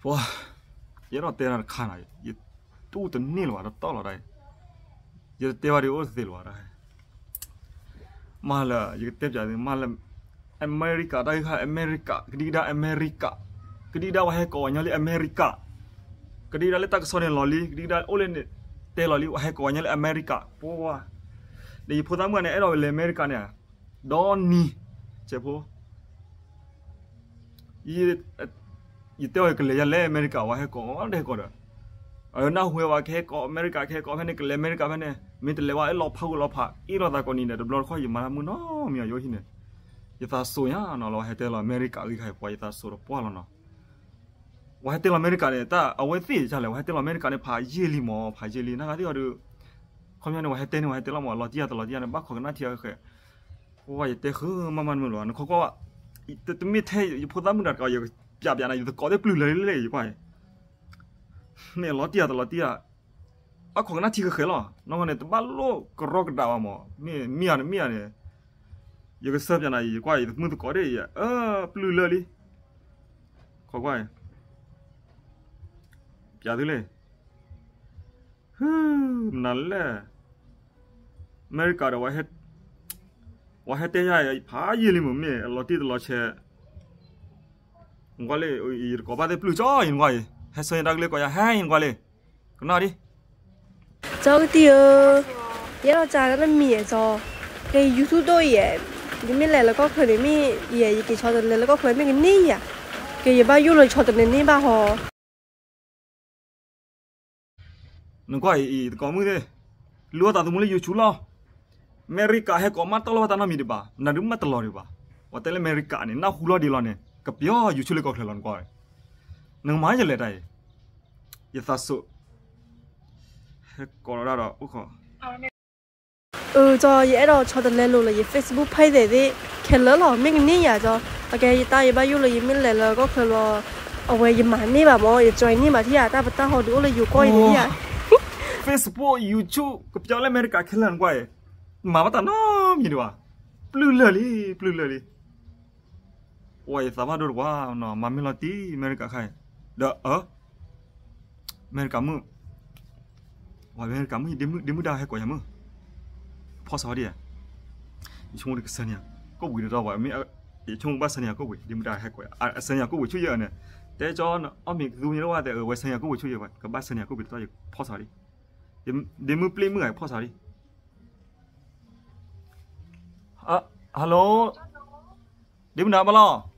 ပှၤ, ယအဲၣ်ဒိးတဲတၢ်တခါနီၤ, ယတူၢ်တန့ၢ်လၢၤဘၣ် တတီၢ်လီၤဒၣ်, ယတတဲဘၣ်ဒီးအိၣ်တသ့လၢၤဘၣ်ဒၣ်. မ့ၢ်လၢ ယကတဲပျးသု မ့ၢ်လၢ အမဲရကၤ တၢ်ဂ့ၢ်ခါ အမဲရကၤ ကဒံကဒါအမဲရကၤ, ကဒံကဒါဝဲဟဲကိးဝဲညီလံအမဲရကၤ, ကဒံကဒါလၢတၢ်ကစီၣ်န့ၣ်လီၤလံ ကဒံကဒါအိၣ်လၢန့ၣ် တဲလီၤလံ ဝဲဟဲကိးဝဲညီလၢအမဲရကၤ ပှၤ, ဒီးယဖိသၣ်မုၣ်န့ၣ် အဲၣ်ဒိးဝဲလဲၤအမဲရကၤန့ၣ်, ဒီနံၤ, ကဲးဖိ ယတဲအီၤကလဲၤယလဲၤအမဲရကၤ ဝဲဟဲကိး တဟဲကိးဒီး, အနၢ်ဟူဝဲ ကဟဲကိးအမဲရကၤ ကဟဲကိးဖဲန့ၣ် ကလဲၤအမဲရကၤဖဲန့ၣ် မ့ၢ်တလဲၤဝဲအလီၤဖးဂိၢ်လီၤဖး အ့ၣ်လိာ်သးကိးနံၤန့ၣ် တဘျီတခီၣ်ယမၤတၢ်မုၢ်နီတမံၤအယိဟံၣ်န့ၣ်, ယသးစိၤညါနီၤလီၤ ဝဲဟဲတဲလီၤအမဲရကၤဂ့ၢ်ခါအံၤ ပှၤ ယသးစိၤဒီးပှၢ်လီၤနီၤ. ဝဲဟဲတဲလီၤအမဲရကၤန့ၣ် တၢ်အဝဲသ့ၣ်ယလဲၣ် ဝဲဟဲတဲလီၤအမဲရကၤန့ၣ် ဖးယံာ်လံမး ဖးယံာ်လံ နဂၤသ့ၣ်အီၤဒီး, ခီပညီန့ၣ် ဝဲဟဲတဲန့ၣ် ဝဲဟဲတဲလီၤမး လီၤတံၢ်ယၤတလီၤတံၢ်ယၤန့ၣ် ဘၣ်ခိးကနၣ်ထံအဃဲး, ပှၤ ယတဲဃုမးမးတမုာ်လီၤ နခီကွၢ်ဘၣ်, တမ့ၢ်ထဲယဖိသၣ်မုၣ်တဂၤတကး ယကပျးပျးနၤ ယသကိးသ့ၣ်ပျုၢ်လၢာ်လၢာ် ယကွၢ်အံၤ မ့ၢ်လီၤတံၢ်ယၤတလီၤတံၢ်ယၤ, ဘၣ်ခိးကနၣ်ထံဃဲးဃဲးလီၤ နီၢ်ဂီၢ်န့ၣ် တဘၣ်လိၣ်ကရီကဒးဘၣ်မး မ့ၢ်မံယၤန့ၣ်မံယၤန့ၣ်, ယကစၢ်ပျးနၤ ယကွၢ် ယမုၢ်သကိးဒၣ်ယဲ ပျုၢ်လၢာ်လံ, ခီကွၢ်အံၤ ပျးသုလံ, မနုၤလဲၣ်, အမဲရကၤဒီး ဝဲဟဲတဲယၤ ဖးယံာ်လံမး မ့ၢ်အလီၤတံၢ်တလီၤဆဲး, နကွၢ်လၢ ယတကိးဘၣ်သ့ၣ်ပျုၢ်ကၠီ ယနကွၢ်အံၤ ဟဲဆၢယတၢ်ကလုၢ်ကိးယၤ ဟဲ ယနကွၢ်လံ, ကနၣ်ဒံး ကၠီကတံၢ်ဧၢ, ယအဲၣ်ဒိးစံးတၢ်နမံၤဧါကၠီ, ကဲ YouTube ဒိၣ်အံၤ, ယမ့ၢ်လဲၤလၢကီၢ်ချၢန့ၣ် မ့ၢ်ယဲ ယက့ၤဆီတလဲလၢကီၢ်ချၢမ့ၢ်ကန့ၢ်ယၤ, ကဲ ယဘၣ်ယိၣ်လီၤဆီတလဲန့ၢ်ဘၣ်ဟီ နကွၢ်အံၤ ယသကိးမုၣ်သ့ၣ်, လူၤအသးသမူလၢ YouTube လီၤ, အမဲရကၤဟဲကိးမးတၢ်လီၢ်ဘၣ်တၢ်နီတမံၤဒံးဘၣ် နဒုးမးတလီၤဒံးဘၣ်, ပှၤတဲလၢအမဲရကၤန့ၣ် နၢ်ဟူလီၤဒံးလီၤန့ၣ် ကပျီ YouTube လၢကီၢ်ချၢလီၤ နကွၢ်, နကမၤယလဲၤတၢ်အံၤ, ယသးစိၤ ဟဲကိးလီၤဒၣ်ဒီး အိၣ်ခိး အၢ ကၠီ ယအဲၣ်ဒိးဆီတလဲလိာ်လၢယ Facebook page သ့ၣ်သ့ၣ် ခဲလၢာ်လီၤ မ့ၢ်ကန့ၢ်ယၤကၠီ, အကဲ ယတၢ်ယဘၣ်ယိၣ်လၢယမ့ၢ်လဲၤလၢကီၢ်ချၢလီၤ, အဝဲယမၤန့ၢ်ဘၣ်မး ယ join န့ၢ်ဘၣ်ထံၣ်ယၤ တၢ်ပတၢ်ဟီဒုးအိၣ်လၢယိၤကီၢ်အံၤန့ၣ်ယၤ, Facebook YouTube ကပျီလၢအမဲရကၤခဲလၢာ်နကွၢ်အံၤ, မၤဘၣ်တၢ်နီတမံၤဒံးဘၣ်, ပျုၢ်လၢာ်လံ ပျုၢ်လၢာ်လံ ပှၤ ယသးဘၣ်ဒိတပှၤနီၤ မၤမ့ၢ်လီၤတံၢ်အမဲရကၤခါအံၤ, ဒီး အၢ အမဲရကၤမုၣ်, ပှၤအမဲရကၤမုၣ် ဒ့မုၣ်ဒၣ်ဟဲကိးယၤမုၣ်, ဖီၣ်စးဝဲဒ်ဧါ, ယဆိကမိၣ်ကစၢ်န့ၣ်ဧါ, ကိၣ်ပှ့ၤတတီၤပှၤ, ယဆိကမိၣ်ကဘၣ်စၢ်န့ၣ်ဧါ ကိၣ်ပှ့ၤ ဒ့မုၣ်ဒၣ်ဟဲကိးယၤ, အစၢ်န့ၣ်ဧါ ကိၣ်ပှ့ၤဆူၣ်ယဲၢ်အၢန့ၣ်, တဲကၠီ အီၣ်မ့ၤကသူမ့ၢ်တအိၣ်ဘၣ်တဲ အဝဲစၢ်န့ၣ်ဧါ ကိၣ်ပှ့ၤဆူၣ်ယဲၢ် ကဘၣ်စၢ်န့ၣ်ဧါ ကိၣ်ပှ့ၤတတီၤ ယဖီၣ်စးဒံး, ဒ့မုၣ်ပျ့ၢ်မုၣ်ဂၤ ဖီၣ်စးဒံး Hello, ဒ့မုၣ်နၤဘၣ်လီၤ,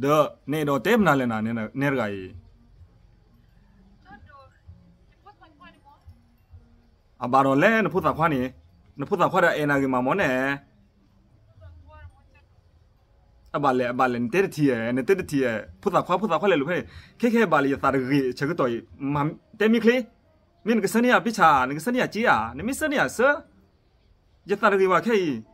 ဒီး နအဲၣ်ဒိးတဲမနုၤလဲၣ်နၤ နဲတဂၤအံၤ, အဘၣ်ဒီးလဲၣ် နဖိသၣ်ခွါန့ၣ်, နဖိသၣ်ခွါဒီးအဲၣ်နၤဂ့ၤမးမၢ်နဲ အဘၣ်လဲၣ် အဘၣ်လဲၣ် နတဲတထံၣ်ဧါ နတဲတထံၣ်ဧါ ဖိသၣ်ခွါ ဖိသၣ်ခွါလဲၤလိာ်ဖဲန့ၣ် ခဲခဲအံၤဘၣ်လၢယသးတဂ့ၤ ဆၢကတီၢ်အံၤ တဲမ့ၢ်ချ့, မ့ၢ်နကဆၢန့ၢ်ယၤ picture နကဆၢန့ၢ်ယၤက့ဧါ နမ့ၢ်ဆၢန့ၢ်ယၤဆၢ, ယသးတဂ့ၤဘၣ်ခဲအံၤ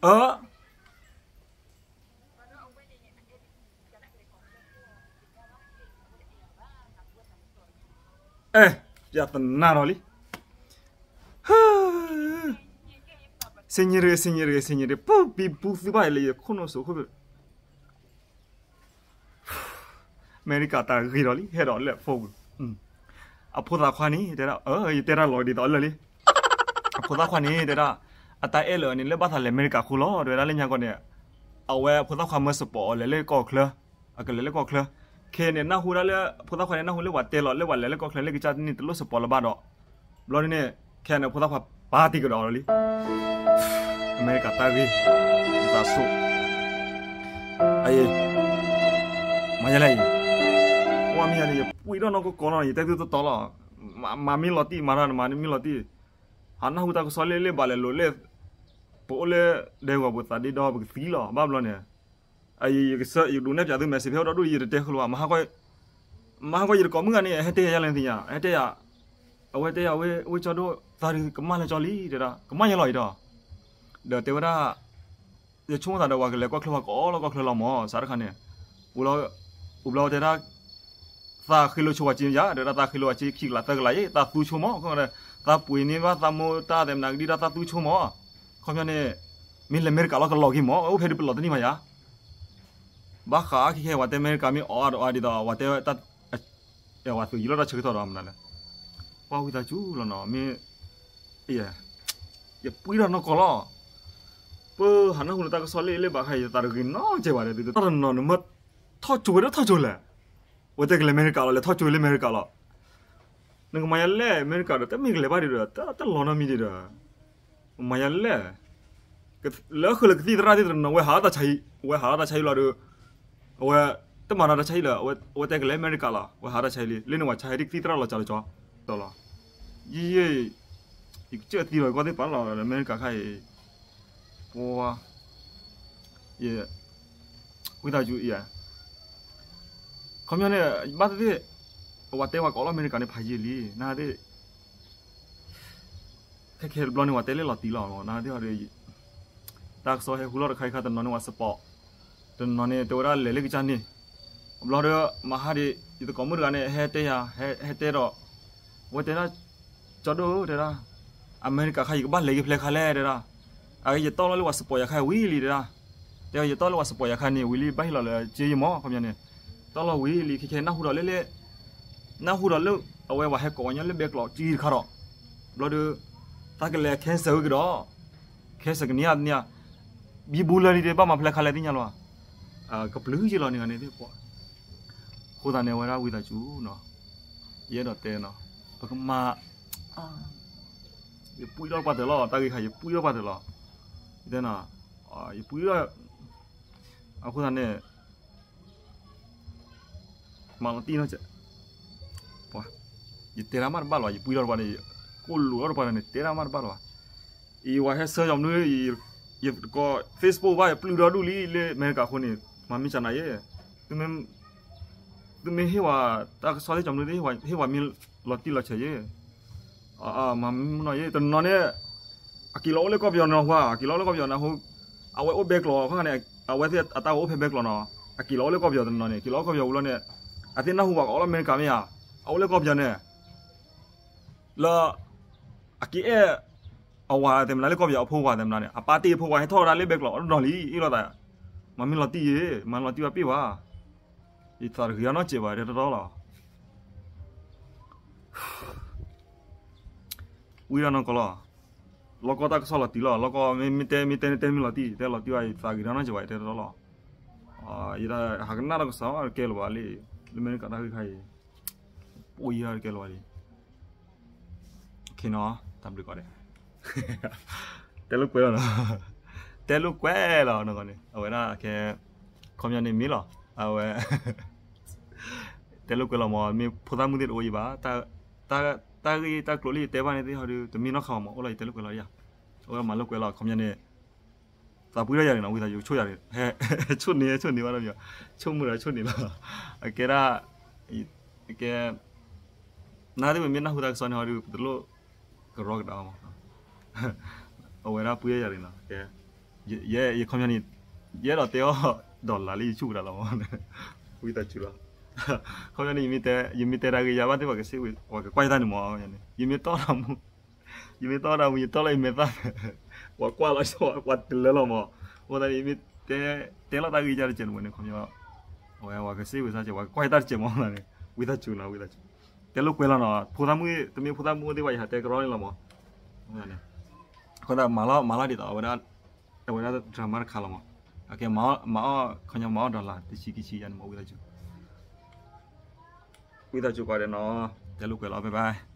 အၢ, အဲ, ယသနာ်ထီၣ်လံ, စ့ညံရ့ စ့ညံရ့ စ့ညံရ့ ပူၤဘံဘူသုဘၣ်လၢယခိၣ်နူာ်စိခိၣ်, အမဲရကၤတၢ်ဂ့ၤဒီးလံ ဟဲဒီးလၢအဖိပူၤ, အဖိသၣ်ခွါန့ၣ် တဲဒၣ် ယတဲတၢ်လီၤဒ်သိးလၢာ်လံ, အဖိသၣ်ခွါန့ၣ် တဲဒၣ် အတၢ်အဲၣ်လၢာ်န့ၣ် လၢဘၣ်သးလဲၤအမဲရကၤအဃိလီၤ တဲဝဲဒၣ်လၢညါကီၢ်န့ၣ်, အဝဲအဖိသၣ်ခွါမၢ support အီၤလဲၤလၢကီၢ်ချၢ, အကလဲၤလၢကီၢ်ချၢ, ခဲအံၤန့ၣ် နၢ်ဟူဒၣ်လၢ အဖိသၣ်ခွါန့ၣ် နၢ်ဟူလၢပှၤတဲလီၤလၢပှၤလဲၤလၢကီၢ်ချၢလၢကစၢ်တန့ၢ်တလိၣ် support လၢၤဘၣ်ဒီး, ဘျီန့ၣ် ခဲအံၤန့ၣ် အဖိသၣ်ခွါပာ်တ့ၢ်ကဒီးအီၤလီၤလံ အမဲရကၤတၢ်ဂ့ၤ, ယသးစိၤ, အအံၤ, မၤယလဲၣ်အံၤ, ပှၤမ့ၢ်ယၤန့ၣ် ယပှ့ၤထီၣ်နီၢ်ကီၢ်ကီၢ်နီၤ ယတဲသုတီတီလီၤ, မၤမ့ၢ်လီၤတံၢ်မၤတၢ် မၤမ့ၢ်လီၤတံၢ်, ဟးနၢ်ဟူတၢ်ကစီၣ်လၢလၢဘၣ်လဲၤလိာ်လၢ, ပအိၣ်လၢဒဲကဝီၤပူၤသးဒ့ဒီ ပကသံလီၤ ဘၣ်ဘျီန့ၣ်, အံၤ ယကစၢ်ယကဒုးနဲၣ်ပၠးသု message ဖဲအိၣ်ဒီဒူၣ် ယတတဲဃုာ်လၢၤဘၣ်, မဟါကီ ယတကိးမုၣ်ဂၤန့ၣ် ဟဲတဲယၤယါလဲၣ်နသ့ၣ်ညါ ဟဲတဲယၤ, ဖ အဝဲတဲယၤဝဲ ဝဲကၠီဒိၣ် သးဒုးကမၣ်လၢကၠီလံ တဲဒၣ် ကမၣ်ယဲလီၤအံၤဒီး, ဒီးတဲဝဲဒၣ် ယဆိကမိၣ်သးဒီး ပှၤကလဲၤကွၢ်ချၢပှၤကအီၣ်လီၢ်ကွၢ်ချၢလီၤမၢ် စးတခါန့ၣ်, အိၣ်ဘျီဝဲတဲဒၣ် သးဃ့လိာ်ဆိပှၤစ့ယါ တဲဒၣ် သးဃ့လိာ်ပှၤစ့ခံကလးသၢကလးအံၤ သးသူဆိမၢ် သးပှ့ၤန့ၢ်ဘၣ်သးမိၢ်တၢ်သဲးမနၤကဒံဒၣ် သးသူဆိမၢ်, ခီပညီန့ၣ် မ့ၢ်လဲၤအမဲရကၤလီၤကလီၤက့ၤမၢ် အိၣ်ဖဲဒုးပလီၢ်တန့ၢ်မးယါ ဘၣ်ဃးအခံခဲ ဝဲတဲအမဲရကၤမ့ၢ်အီၣ်အါဒီးအါဒ်သိး ဝဲတဲ ဝဲသူၣ်ယံၤလီၤတၢ်ဆၢကတီၢ်ဒီးမနုၤလဲၣ်, ပှၤဝံသးစူၤလီၤနီၤ မ့ၢ် ယပှံထီၣ်နီၢ်ကီၢ်လီၤ, ပဟးနၢ်ဟူလၢတၢ်ကစီၣ်လၢလၢဘၣ်ခါ ယသးတဂ့ၤနီတစဲးဘၣ်ဒီး တၢ်တနီၤနမ့ၢ်ထီၣ်ကၠိဝဲဒၣ်ထီၣ်ကၠိလဲၣ်, ဝဲတဲကလဲၤအမဲရကၤလီၤ လဲၤထီၣ်ကၠိလၢအမဲရကၤလီၤ နကမၤယၤလဲၣ် အမဲရကၤဒီး တမ့ၢ်ကလဲၤဘၣ်ဒံးဒီး တၢ်လီၤနီတမံၤဒံးဒီး မၤယၤလဲၣ်, လၢဃုာ်လၢကသံၣ်သရၣ်သ့ၣ်တနီၤ ဝဲဟးတၢ်ဆါဟံၣ် ဝဲဟးတၢ်ဆါဟံၣ်လီၤဒီး အဝဲ တမၤဒီးတၢ်ဆါဟံၣ်လၢ အဝဲတဲကလဲၤအမဲရကၤလီၤ ဝဲဟးတၢ်ဆါဟံၣ်လံ လၢန့ၣ်ဝဲဆါဟံၣ်ဒ်ကသံၣ်သရၣ်လီၤစၢ်လီၤကၠီ တီၤလီၤ, ယ ယကစၢၢ်သံလီၤကီၢ်သ့ၣ်ပာ်လီၤ အမဲရကၤခါအံၤ ပှၤ ယ ဝံသးစူၤအံၤ ခီပညီန့ၣ် ဘၣ်သ့ၣ်သ့ၣ် အဝဲတဲဝဲကအီၣ်လီၢ်အမဲရကၤန့ၣ် ဖးယံာ်လံ နသ့ၣ် ခဲခဲတဘျီန့ၣ် ဝဲတဲလၢလီၤတံၢ်လီၤ နသ့ၣ်ဒီး တၢ်ကစီၣ်ဟဲဟူလီၤတခါခါ တနီၤန့ၣ်ဝဲ support တနီၤန့ၣ် တဲဝဲဒၣ်လဲၤလၢကစၢ်န့ၣ် အဘျီဒီး မဟါဒံး ယသကိးမုၣ်တဂၤန့ၣ် ဟဲတဲယၤ ဟဲတဲဒီး အဝဲတဲဒၣ် ကၠီဒိၣ်တဲဒၣ် အမဲရကၤခါ ယကဘၣ်လဲၤက့ၤဖဲလဲၣ်ခါလဲၣ်တဲဒၣ်, အယတီၢ်လီၤလၢပှၤ support ယၤခါဝံၤလံတဲဒၣ်, တဲယတီၢ်လၢပှၤ support ယၤခါန့ၣ် ဝံၤလံဘၣ်ဟ့ၣ်လီၤလၢက့ယမၢ် ခီပညီန့ၣ်, တီၢ်လီၤဝံၤလံ ခဲခဲနၢ်ဟူဒီးလၢလၢ နၢ်ဟူဒီးလၢ အဝဲဝဲဟဲကိးဝဲညီလၢဘဲကျိးကံတခါဒီး, ဘျီဒီး သးကလဲၤ cancel ဝဲကဒီး, cancel ကန့ၢ်ဧါတန့ၢ်ဧါ, ဘံဘူလၢန့ၣ်တဲဘၣ်မၤဖဲလဲၣ်ခါလဲၣ်သ့ၣ်ညါလီၤ, ကပျုၢ်ယ့လီၤန့ၣ်ဂၤန့ၣ်သ့ၣ်ပှၤ, အဃိသတးန့ၣ် အဝဲဒၣ်ဝံသးစူၤနီၤ, ယအဲၣ်ဒိးတဲနီၤ, ပကမၤ ယပှံထီၣ်ပှၤတၢၢ်လီၤ တၢ်ဂ့ၢ်ခါ ယပှံထီၣ်ပှၤတၢၢ်လီၤ, ယတဲနီၤ, ယပှံထီၣ်, အဃိသတးန့ၣ် မၤလီၤတံၢ်နီၢ်ကဲး, ပှၤ, ယတဲတၢ်မးတဘၣ်လီၤ, ယပှံထီၣ်တပှၤန့ၣ်, ကိၣ်လိာ်ထီၣ်တပှၤန့ၣ် တဲတၢ်မးတဘၣ်လီၤဘၣ်, အံၤဝဲဟဲဆၢကီမနုၤ, ယတကိး Facebook ဘၣ် ယပျုၢ်ဒီဒူၣ်လံလၢအမဲရကၤအဃိန့ၣ်, မၤမ့ၢ်စၢ်နၤယဲ, သုမ့ၢ်ဟ့ၣ်ဝဲ တၢ်ကစီၣ်သ့ၣ်ကီမနုၤသ့ၣ် ဟ့ၣ်ဝဲမ့ၢ်လီၤတံၢ်လီၤဆဲးယဲ, မၤမ့ၢ်နီၢ်ယဲ တနီၤန့ၣ် အက့ၤလီၤအိၣ်လၢကီၢ်ပယီၤနီၤဟူဧါ, အက့ၤလီၤအိၣ်လၢကီၢ်ပယီၤနီၤဟူ, အဝဲအိၣ်ဘဲကျိးအခါန့ၣ်, အဝဲသ့ၣ်အတၢ်အိၣ်ဖဲဘဲကျိးနီၤ, အက့ၤလီၤအိၣ်လၢကီၢ်ပယီၤတနီၤန့ၣ် က့ၤလီၤအိၣ်ကီၢ်ပယီၤဝံၤလီၤန့ၣ်, အသ့ၣ်နၢ်ဟူဘၣ်ကအီၣ်လီၢ်အမဲရကၤမ့ၢ်ဧါ, အအိၣ်လၢကီၢ်ပယီၤန့ၣ်, လၢ အက့ၤအဲၣ် အဝၤသဲးမနုၤလၢကီၢ်ပယီၤအဖိဝၤသဲးမနုၤန့ၣ် အပၢ်တ့ၢ်အဖိဝၤဟဲထီၣ်ဝဲဒၣ်လၢဘဲကျိးတနီၤလံ အ့ၣ်လိာ်သး, မၤမ့ၢ်လီၤတံၢ်ယဲ, မၤလီၤတံၢ်ဝဲပ့ၢ်ဝဲ, ယသးတဂ့ၤအီၤနီတစဲးဘၣ် တဲတီတီလီၤ ဝံၤဒီးနီၢ်ကီၢ်လီၤ, လီၢ်ကီၢ်တၢ်ကစီၣ်လီၤတံၢ်လီၤ, လီၢ်ကီၢ်မ့ၢ်တဲမ့ၢ်တဲမ့ၢ်လီၤတံၢ် တဲလီၤတံၢ်ဝဲ ယသးဂ့ၤဒီးနီတစဲးဘၣ် တဲတီတီလီၤ, ယဟးကနၣ်တၢ်ကစီၣ်တကဲလၢၤဘၣ်လံ, လၢအမဲရကၤတၢ်ဂ့ၢ်ခါအံၤ, ပအိၣ်ယဲတကဲလၢၤဘၣ်လံ ခ့နီၤ, တၢ်ဘျုးကီးဒဲး, တဲလိာ်ကွဲလီၤနီၤ, တဲလိာ်ကွဲလီၤနီၤန့ၣ် အဝဲဒၣ်ကဲ, ခီပညီန့ၣ်မ့ၢ်လီၤ, အဝဲ တဲလိာ်ကွဲလီၤမး မ့ၢ်ဖိသၣ်မုၣ်သ့ၣ်တအိၣ်ယံၤဘၣ်, တၢ်ဂ့ၢ်တၢ်ကျိၤလၢယတဲဘၣ်န့ၣ်သ့ၣ်ဟီဒီး တမ့ၢ်နီၢ်ခါမး အိၣ်လီၤယတဲလိာ်ကွဲလီၤယၤ, အဝဲမၤလိာ်ကွဲလီၤ ခီပညီန့ၣ်, သးပှံထီၣ်ယၤန့ၣ်နီၤ ဝံသးစူၤဆိၣ်ယၤန့ၣ်, ဆိၣ်န့ၢ်ဆိၣ်န့ၢ်ဘၣ်ဒီး, ဆိၣ်မုၢ်ဒီးဆိၣ်န့ၢ်လီၤ, အကဲဒၣ်, ကဲ နသ့ၣ်ပမ့ၢ်နၢ်ဟူတၢ်ကစီၣ်န့ၣ်ဟီဒီး ပတလိၣ်ကရီကဒါအီၤမး, အဝဲဒၣ်ပှံထီၣ်ယၤန့ၣ်နီၤ, ကဲ, ယဲယခီပညီန့ၣ်, ယအဲၣ်ဒိးတဲအီၤ dollar လၢယဆူၣ်ကဒါလီၤမး, ဝံသးစူၤလီၤ, ခီပညီန့ၣ် ယမ့ၢ်တဲတၢ်ဂ့ၢ်ယၤဘၣ်သ့ၣ် ပှၤကစ့ၢ်ဝဲ ပှၤကကွၢ်ယတၢ်န့ၣ်မး, ယမ့ၢ်တီၢ်တၢ်မူ ယမ့ၢ်တီၢ်တၢ်မူ ယတီၢ်လၢယမဲာ်သၣ်, ပှၤကွၢ်လီၤဆီ ပှၤတလၢလီၤမး, အဃိသတးန့ၣ် ယမ့ၢ်တဲလီၤတၢ်ဂ့ၢ်ယၤတစဲးန့ၣ်ဝဲန့ၣ် ခီပညီ, အဝဲ ပှၤကစ့ၢ်ဝဲစၢ်ကဲ ပှၤကကွၢ်ယတၢ်တစဲးမးန့ၣ်, ဝံသးစူၤနီၤ ဝံသးစူၤ, တဲလိာ်ကွဲလီၤနီၤ ဖိသၣ်မုၣ် တမ့ၢ်ဖိသၣ်မုၣ်အိၣ်သ့ၣ်ဘၣ် ယဟးတဲကရီန့ၣ်လီၤမး, အဃိသတးမၤလီၤမၤလီၤဒ်သိး အဝဲဒၣ်, အဝဲဒၣ် drama တခါလီၤမး, အကဲမၤအီၣ် ခီပညီမၤအီၣ် dollar တဆံခံဆံယၤန့ၣ်မး ဝံသးစူၤ, ဝံသးစူၤကီးဒဲးနီၤ, တဲလိာ်ကွဲလီၤ bye bye.